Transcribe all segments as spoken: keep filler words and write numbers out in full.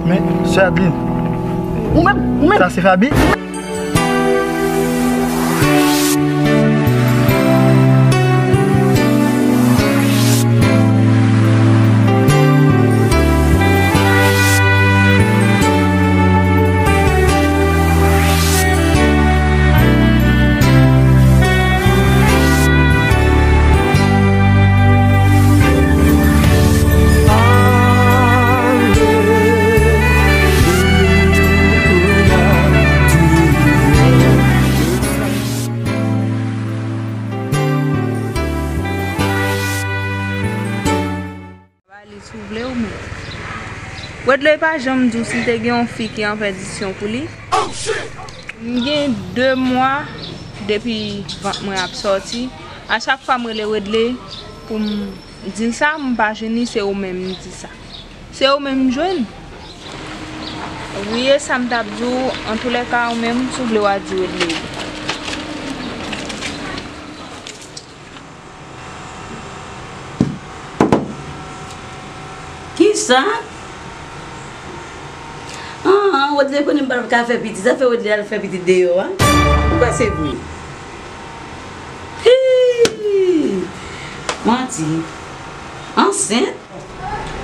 Men, sè Adeline. Ou menm, ou menm. Sa se Faby? Ba li si w vle ou menm. Wedley pa janm di w si l te gen yon fi ki an pèdisyon pou li. M gen de mwa depi vant mwen ap sòti. A chak fwa m rele Wedley pou m di l sa, m pa jwenn li, se ou menm m di sa. Se ou menm m jwenn. Wi, e sa m t ap di w, antoulèka ou menm, si w vle w a di Wedley. Kisa? An, an, Wedley konnen m pa ka fè pitit. Sa fè Wedley al fè pitit deyò a? Ou kwè se vre? Hii! Manti. Ansent?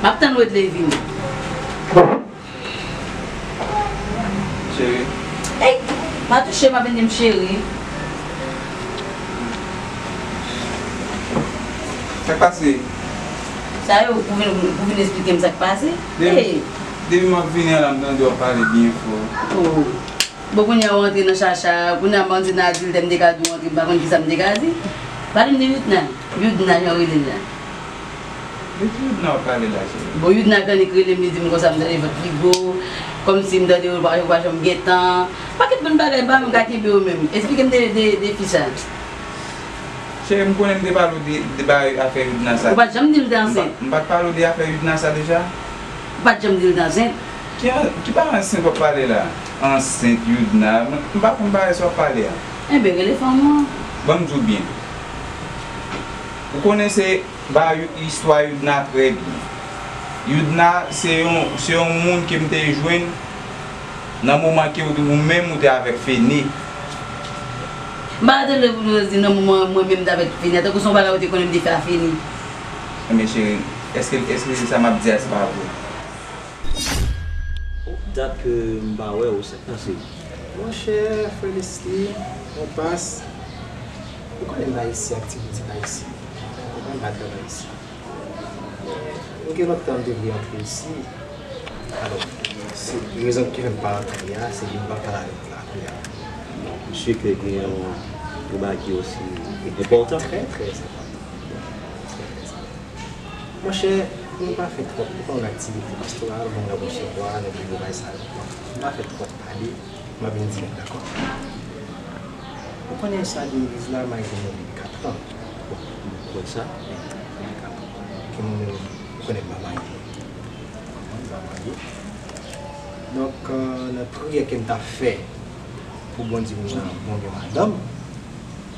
M ap tann Wedley vini. Cheri. Ey, pa touche m, ap vin di m cheri. Sa k pase? Sa yo pou vin, pou vin esplike m sa k pase? Depi, ey, depi m ap vini an la, m tande w ap pale byen fò. Oh. Bon, kounye a w antre nan chacha, kounye a m antre nan adiltè, m te ka di w antre, m pa konn kisa m te ka di. Pale m de Youdna. Youdna, jan w rele l la. De ki Youdna w ap pale la, cheri? Bon, Youdna k annik rele m, li di m konsa m tande vant li gwo, kòmsi m tande yo pa, yo pa janm gen tan. Pakèt bann bagay, m pa menm ka kenbe yo menm. Esplike m de, de, de fi sa. Cheri, m konnen m te pale w de, de bagay afè Youdna sa. Ou pa t janm di m te ansent. M pa, m pa t pale w de afè Youdna sa deja? Ou pa t janm di l te ansent. Ki an-, ki bagay ansent w ap pale la? Ansent, Youdna, m, m pa konn bagay sa w ap pale a. Enben, rele fanm ou an. Ban m di w byen. Ou konnen se ba Yo-, istwa Youdna trè byen. Youdna se yon, se yon moun ke m te jwenn nan moman ke ou, ou menm ou te avèk Feni. M pa tande pou nou di nan moman mwen menm m t avèk Feni, tankou se yon bagay ou te konnen m te fè a Feni. Enben cheri, èske, èske sa m ap di a se pa vre? Dat ke m pa wè w, sa k pase? Monchè, frè Lesly, mwen pas, ou konnen m pa isi ak ti pitit pa isi. Ou konprann, m pa travay isi. Men, m gen lontan m te vle antre isi. Alò, se rezon ki fè m pa antre a, se ke m pa pale avèk la kounye a. Bon, m si ke gen yon, yon bagay ki osi enpòtan. Trè, trè enpòtan. Monchè, nou pa fè twòp, nou pa yon aktivite pastoral, bon, nan resevwa, nan biro, bagay sa yo. Nou pa fè twòp pale, m ap vin di nou, dakò? Ou konnen sa de legliz la, m al gen yon depi katran. Bon, m kwè sa. Depi katran. Ke mwen menm, ou konnen m pa marye. M pa marye. Donk, euh, nan priyè ke m t ap fè pou Bondye pou mwen, bon, gen madanm,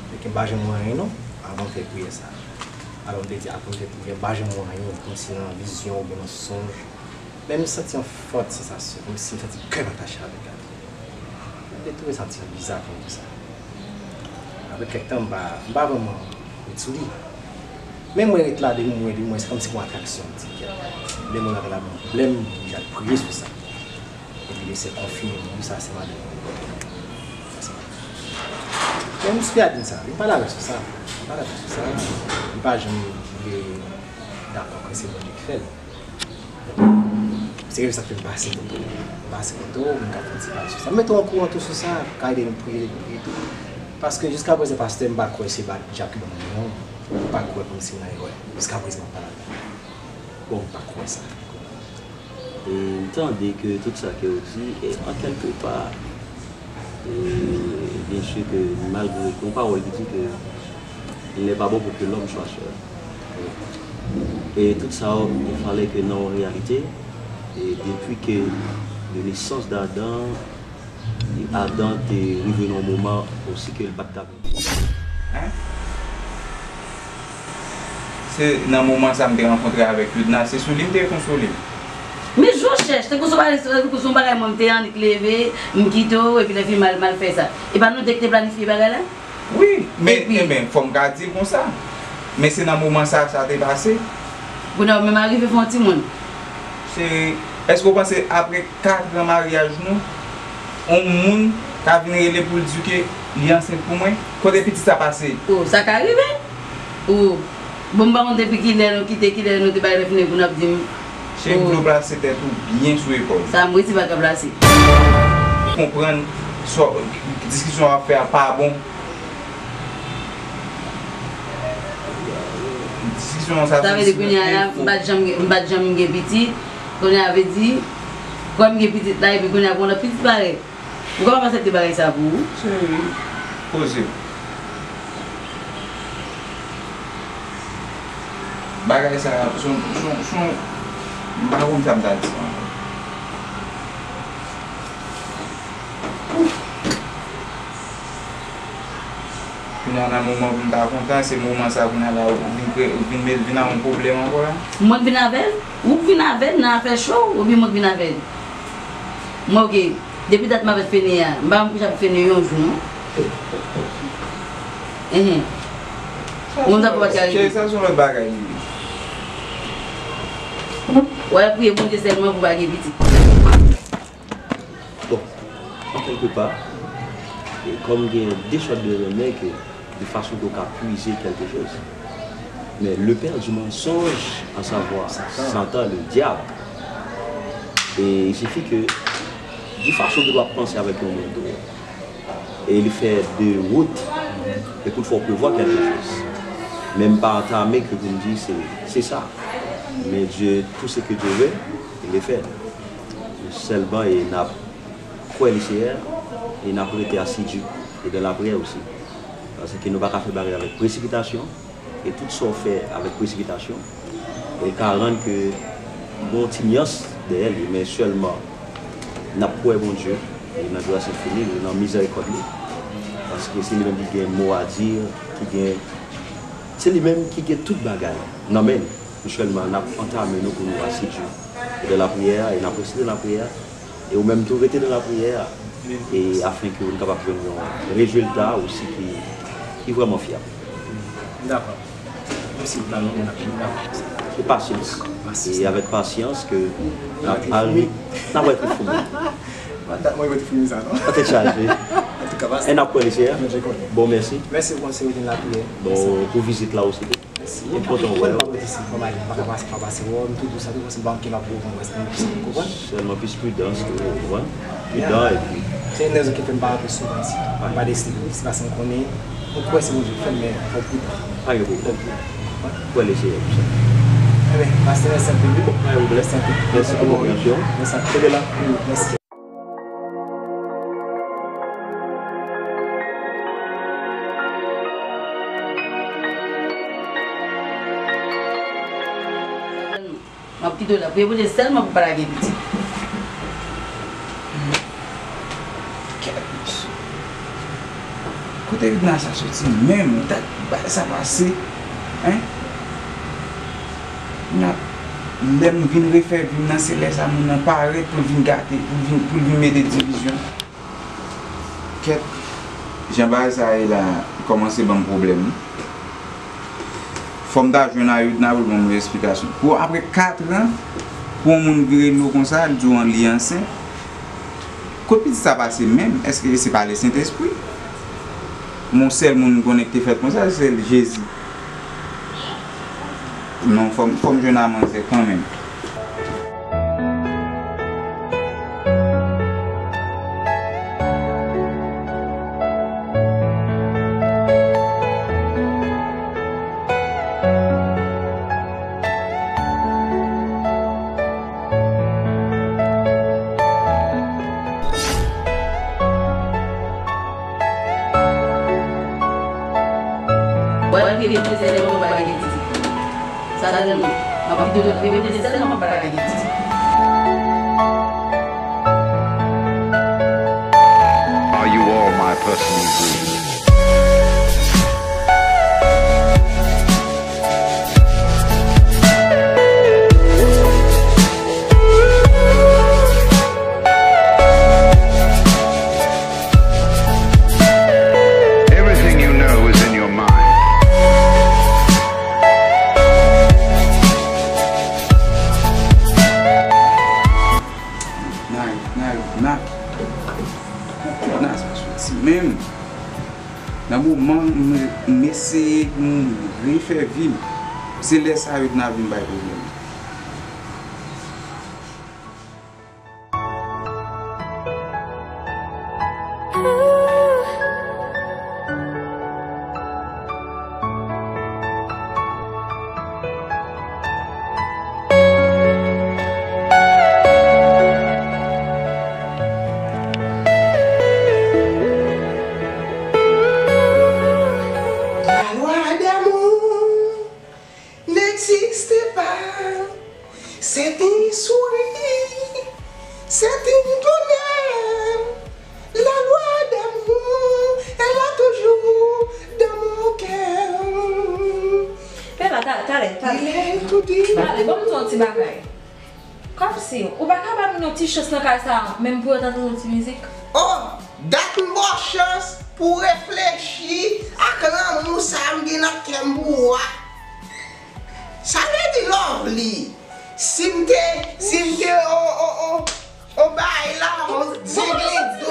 men ke m pa janm wè anyen non, avan m fè priyè sa. Alò, m te di, apre m fè priyè, m pa janm wè anyen, kòmsi nan vizyon oubyen nan sonj. Men m santi yon fòt sansasyon, kòmsi m santi kè m atache avèk Adan. M te twouve sa yon ti jan biza pou m di sa. Apre kèk tan, m pa, m pa vrèman ret sou li. Men mwen ret la, depi mwen, depi mwen, se kòmsi gon atraksyon, m di, kèt. Lè moun antre ladan m, lè m oblije al priye sou sa. Epi li se konfime m, wi, sa se madanm mwen. Sa se madanm mwen. Men m sou Adan sa, m pale avè l sou sa. M pale avè l sou sa. M pa janm vle dakò ke se Bondye ki fè l. Se rezon sa k fè m pase kote w. M pase kote w, m ka fè yon ti pale sou sa. M mete w okouran tou sou sa, ka ede nou priye, priye tou. Paske jiskaprezan, pastè, m pa kwè se Jacky ban m li non. M pa kwè kòmsi m nan erè. Jiskaprezan, m ap pale avè w. Bon, m pa kwè sa. E m tande ke tout sa ke w di, e an kèlke pa, e byen si ke malgre ke yon pawòl ki di ke il n'est pas bon pour que l'homme soit seul. E tout sa yo, il fallait que nan yon reyalite, e depi ke de nesans d'Adan, Adan te rive nan yon moman osi ke l pa t ka Hein? Se nan moman sa m te rankontre avèk Youdna, se sou li m te konsole m. Men Josh, Chèch, tankou se yon bagay, tankou se yon bagay mwen m te annik leve, m kite w, epi lè fini m al, m al fè sa. E pa nou de ki te planifye bagay la? Wi, men, epi, enben, fò m ka di l konsa. Men se nan moman sa, sa te pase. Kounye a, ou menm arive fè yon timoun. Cheri, èske w panse apre katran maryaj nou, yon moun ka vin rele pou l di ke li ansent pou mwen? Kote pitit sa pase? O, sa ka rive. O, bon, m pa konn depi kilè nou kite, kilè nou te bay lè fini pou n ap di m. Cheri, m vle w plase tèt ou byen sou epòl. Sa m resi pa ka plase. Konprann sa, diskisyon w ap fè a pa bon. Diskisyon sa vle di kounye a, m pa t janm, m pa t janm gen pitit. Kounye a vle di, kòm m gen pitit la, epi kounye a pou yon lòt pitit parèt. Ou kapab aksepte bagay sa pou ou? Cheri, poze w. Bagay sa, son, son, son, m pa konn sa m ta di sa ankò. Kounye a nan moman pou m ta kontan, se moman sa kounye a la ou vin kre-, ou vin met, vin ak yon pwoblèm ankò la. Mwen k vin avè l? Ou k vin avè l nan afè cho, oubyen mwen k vin avè l? Mwen, oke, depi dat m avè l fene a, m pa konn kouche ap fene yon jou, non. Enhen. Ou konn sa pou pa t ka rive. Cheri, sa se yon lòt bagay li ye. W al priye Bondye sèlman pou pa gen pitit. Bon, an kèlke pa, e kòm gen de sòt de renmen ke de fason ke w ka pwize kèlke choz. Men le père du mensonge, à savoir Satan, le diable, e il suffit que de fason ke w ap panse avèk yon moun tou, e li fè de wout, e pou l fè w prevwa kèlke choz. Men m pa antame ke pou m di se, se sa. Men Dye, tout ce que Dieu veut, il le fait. Sèlman, e n ap kwè le Seyè, e n ap rete asidi, e dan lapriyè osi. Paske nou pa ka fè bagay avèk presipitasyon, e tout sa w fè avèk presipitasyon, e ka rann ke gon ti nyans dèyè li, men sèlman n ap kwè Bondye, e nan gras enfini li, nan mizèrikòd li, paske se li menm ki gen mo a di, ki gen, se li menm ki gen tout bagay nan men li. Nou sèlman n ap antame nou pou nou asidi e dan lapriyè, e n ap rete dan lapriyè, e ou menm tou rete dan lapriyè, e afenke nou kapab jwenn yon rezilta osi ki, ki vrèman fyab. Dakò. Mèsi pou la, nou, nou ap dakò. E pasyans. Pasyans. E avèk pasyans ke n ap al, n ap wè tout foumi. Mwen, mwen, mwen, foumi sa, non? Tèt chaje. Antouka, pasyans. E n ap kwè, mesye, hein? Mwen, je konnen. Bon, mèsi. Mèsi pou konsèy ou te la priye. Bon, pou vizit la osi. Mèsi. E kontan wè w. Mwen pa kote si fò m ale, m pa ka pase, pa pase wè w, m tou dou sa tou, paske m pa manke m ap wè w konprann, m konprann. Sèlman plis pridans, ou konprann? Pridan epi. Se youn nan rezon ki fè m pa rantre souvan isit. M pa deside, se paske m konnen, m kwè se Bondye k fè l, men fò w pridan. Pa gen pwoblèm. Fò w pridan. Kwè le Seyè pou sa. Enben, pastè, mèsi anpil, wi. Pa gen pwoblèm. Mèsi anpil. Mèsi pou konpreyansyon. Mèsi anpil. Kenbe la. Wi, mèsi. M ap kite w la. Priye Bondye sèlman pou pa lage pitit. Kèt mesye. Kote Edna sa soti menm? Dat bagay sa pase. Hein? N ap, lè m vin refè vi m nan, se lè sa moun nan parèt pou l vin gate, pou l vin, pou l vin mete divizyon. Kèt, jan bagay sa ye la, li kòmanse ban m pwoblèm, wi. Fò m ta jwenn Ayoudna pou l ban m yon esplikasyon. Pou apre katran, pou yon moun vire do konsa, l di w li ansent. Kot pitit sa pase menm? Èske se pa Lesentespri? Yon sèl moun m konnen ki te fèt konsa, se Jezi. Non, fò m, fò m jwenn a manzè kanmenm. Wè, vye mesye, lè mwen pa gen titi. Sa tèlman, m ap kite tout vye mesye sèlman, mwen pa gen titi. Are you all my personal dreams? Refè vi m. Se lè sa yo t nan vin bay pwoblèm. Lalwa damou n'existe pas. C'est une souris, c'est une tonnerre. La loi d'amour, elle a toujours dans mon cœur. Pè la, ta- talè, talè. Il est tout dit. Talè, ban m di yon ti bagay. Kòmsi, ou pa ka ban m yon ti chans nan kay sa a, menm pou yo tande yon ti mizik? Oh, dat m ba w chans pou w reflechi ak lanmou sa a m gen nan kè m pou ou a. Sa vle di Lovely, si m te, si m te o, o, o, o bay la, o zenglendo,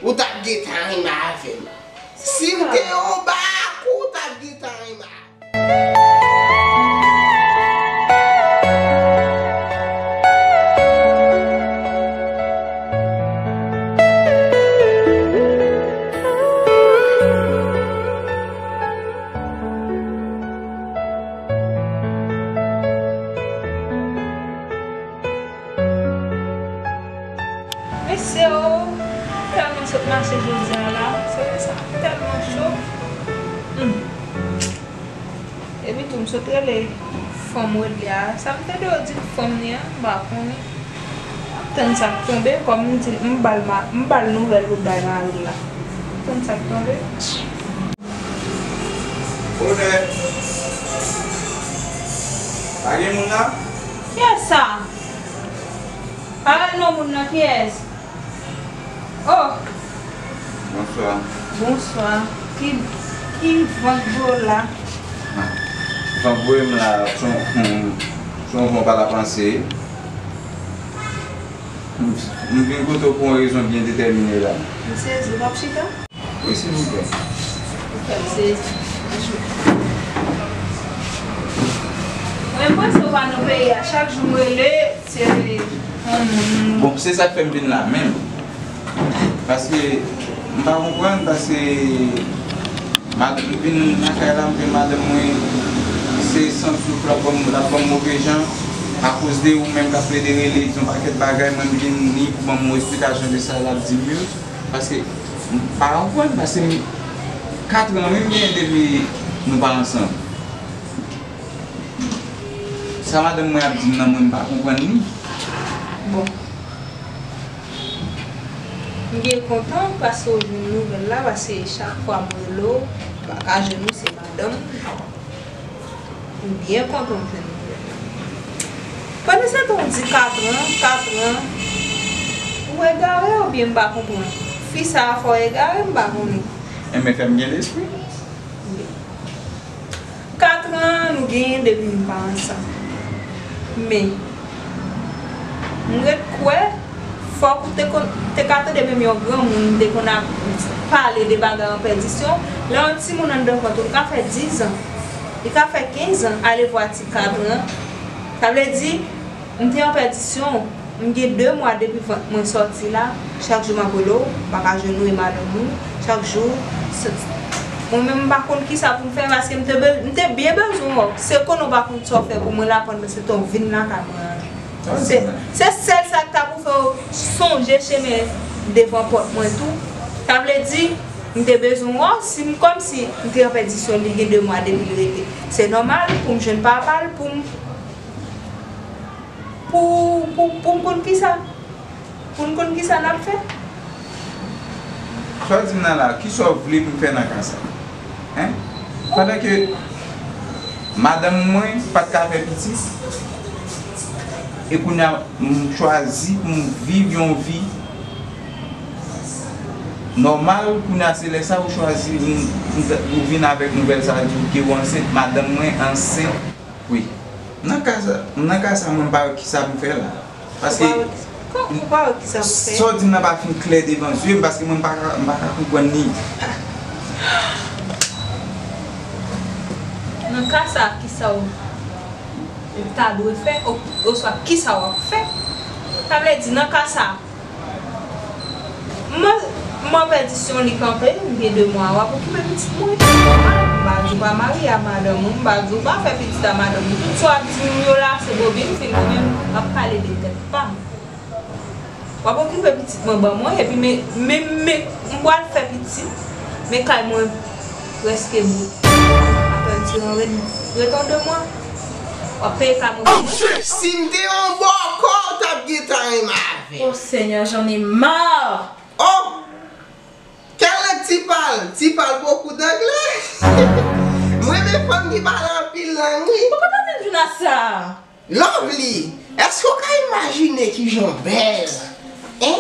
ou t ap gentan renmen avè m. Si m te o bakou, ou t ap gentan renmen avè m. Mesye o, tèlman sot mache jodi a la, soleil sa tèlman cho. Hmm. Epi tou, m sot rele fanm Wedley a. Sa m tande yo di fanm li an, m pa konnen. M ap tann sa k tonbe, kòm m di, m ba l ma-, m ba l nouvèl pou l bay mari l la. M ap tann sa k tonbe. Bonè. Pa gen moun la? Kiyès sa? Parèt non moun nan, kiyès? Oh! Bonswa. Bonswa. Ki, ki van k voye w la? Ah, van k voye m la, se yon, se yon van pa la panse. M, m vin kote w pou yon rezon byen detèmine la. M sezi, w ap chita? Wi, silvouplè. Ou fè m sezi. Mwen panse w pa nan peyi a. Chak jou m rele, se yon moun. Bon, se sa k fè m vin la menm. Paske m pa konprann, paske mad-, m vin lakay la, m fè madanm mwen, se san souf l ap ban m, l ap ban m move jan. Akoz de ou menm k ap plede rele, di yon pakèt bagay, mwen m vin ni pou ban m yon esplikasyon de sa l ap di m yo. Paske m pa konprann, paske m, katran wi m genyen depi nou pa ansanm. Sa madanm mwen ap di m nan, mwen m pa konprann li. Bon. M byen kontan paske w jwenn nouvèl la, paske chak fwa m rele w, m pa ka jwenn ou, se madanm ou. M byen kontan m jwenn nouvèl la. Pandan se tan w di katran, katran, ou egare oubyen m pa konprann? Fi sa a fè w egare, m pa konnen. Enben, fè m gen lespri. Katran nou genyen depi n pa ansanm. Men, m ret kwè, fòk ou te konn, te ka tande menm yon granmoun te konn ap pale de bagay an pèdisyon. Lè yon timoun anndan vant ou, li ka fè diz an, li ka fè kenz an, alevwa ti katran. Sa vle di, m te an pèdisyon, m gen de mwa depi vant mwen sòti la, chak jou m ap rele w, m pa ka jwenn ou e madanm ou, chak jou, se, mwen menm m pa konn kisa pou m fè, paske m te be-, m te byen bezwen wè w. Se konnen w pa konn sa w fè pou mwen la pandan se tan w vin lakay mwen an. Se, se sèl sa k ta pou fè w sonje chemen devan pòt mwen tou. Sa vle di, m te bezwen wè w, si m, kòmsi m te an pèdisyon, li gen de mwa depi l rete. Se nòmal pou m jwenn papa l, pou m Pou, pou, pou m konn kisa, pou n konn kisa n ap fè. Sa w di m nan la, kisa w vle pou m fè nan ka sa? Hein? Pandan ke madanm mwen pa t ka fè pitit, e kounye a, m chwazi pou m viv yon vi nòmal, kounye a, se lè sa ou chwazi, ou, ou, ou vin avèk nouvèl sa, di w ke ou ansent, madanm mwen ansent. Wi. Nan ka sa, nan ka sa, mwen pa wè kisa pou fè la. Paske, ou pa wè kisa, ou pa wè kisa pou fè? Sa w di m nan pa fin klè devan zye m, paske mwen m pa ka, m pa ka konprann li. Nan ka sa a, kisa w ta dwe fè, o-, oswa kisa w ap fè? Sa vle di, nan ka sa a, m, m an pèdisyon, li kanpe, m gen de mwa, w ap okipe pitit mwen. M pa di w pa marye a madanm ou, m pa di w pa fè pitit a madanm ou. Tout sa w ap di m yo la, se bobin fim ou menm, w ap pale de tèt pa m. W ap okipe pitit mwen ban mwen, epi men, men, men, m pral fè pitit, men kay mwen prèske bout. Apèn ti ran ret, ret an de mwa, w ap peye kay mwen ban mwen. Si m te yon bòkò, w t ap gentan renmen avè m. Oh Seigneur, j'en ai marre! Oh! Quel est Tipal? Tipal beaucoup d'anglais? Mwen renmen fanm ki pale anpil lang, wi. Poukò w tande m vin a sa? Lovely, èske w ka imajine kijan w bèl? Hein?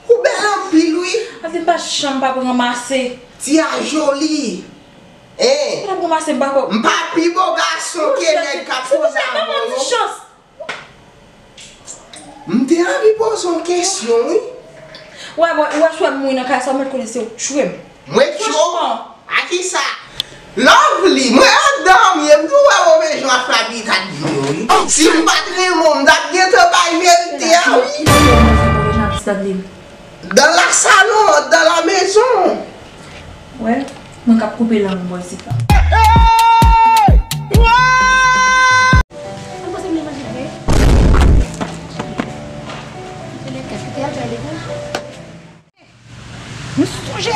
Ou bèl anpil, wi. Ate m pa janm p ap ranmase. Ti a joli. Hein? M p ap ranmase, m pa ko. M pa pi bo gason ke nèg k ap poze avè w yo. Silvouplè, ban m yon ti chans. M te anvi poze w kesyon, wi. Ou wè, ou wè, ou wè, swa m mouri nan kay sa, ou mèt konnen se ou k tchwe m. Mwen tchwe w? Franchman. A kisa? Lovely, mwen ap dòmi, m tou wè w bezwen afabri kat di yo, wi. Si m pa t renmen w, m t ap gentan bay verite a, wi. Ki kote w bezwen pou rejan ap stabli m? Dans la salon, dans la maison. Wè, mwen k ap koupe lang bò isit la. Mwen panse m vle manje vre. M sonje,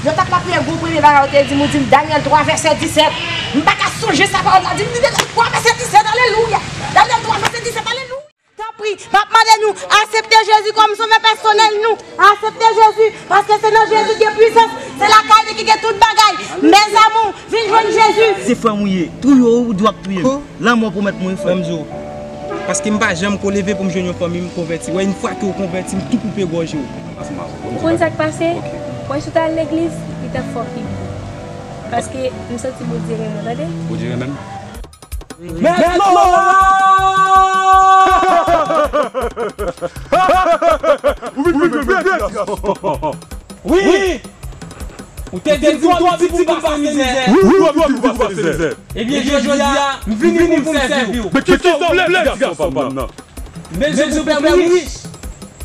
lè w t ap lapriyè, gwo premye bagay ou te di m, ou di m, Danyèl twa vèsè disèt. M pa ka sonje sa pawòl la di m, li te twa vèsè disèt, alelouya. Danyèl twa vèsè disèt, alelouya. Tanpri, m ap mande nou, aksepte Jezi kòm sovè pèsonèl nou. Aksepte Jezi, paske se nan Jezi gen pwisans, se lakay li ki gen tout bagay. Mes amours, vin jwenn Jezi. Se frè m ou ye, touye w, ou di w ap touye m. Lanmò pwomèt mwen, frè m. Ban m di w, paske m pa janm ko leve pou m jwenn yon fanmi, m konvèti. Wè, yon fwa ke w konvèti, m tou koupe gòj ou. Ou konn sa k pase? Wè, si w ta al legliz, li t ap fè w pi byen. Paske m santi Bondye renmen w, tande? Bondye renmen m? Mèt Lora! Ou vin, vin, vin, vin, vin, gason. Wi! Ou te di m twò piti pou m pase mizè. Wi, ou twò piti pou m pase mizè. Ebyen, jodi a, m vini pou m sèvi w. Men kisa w vle, ti gason pa m nan? M bezwen pou fè m rich.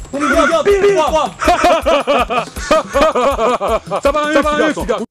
Pou m gen anpil kòb. Sa pa anyen, ti gason.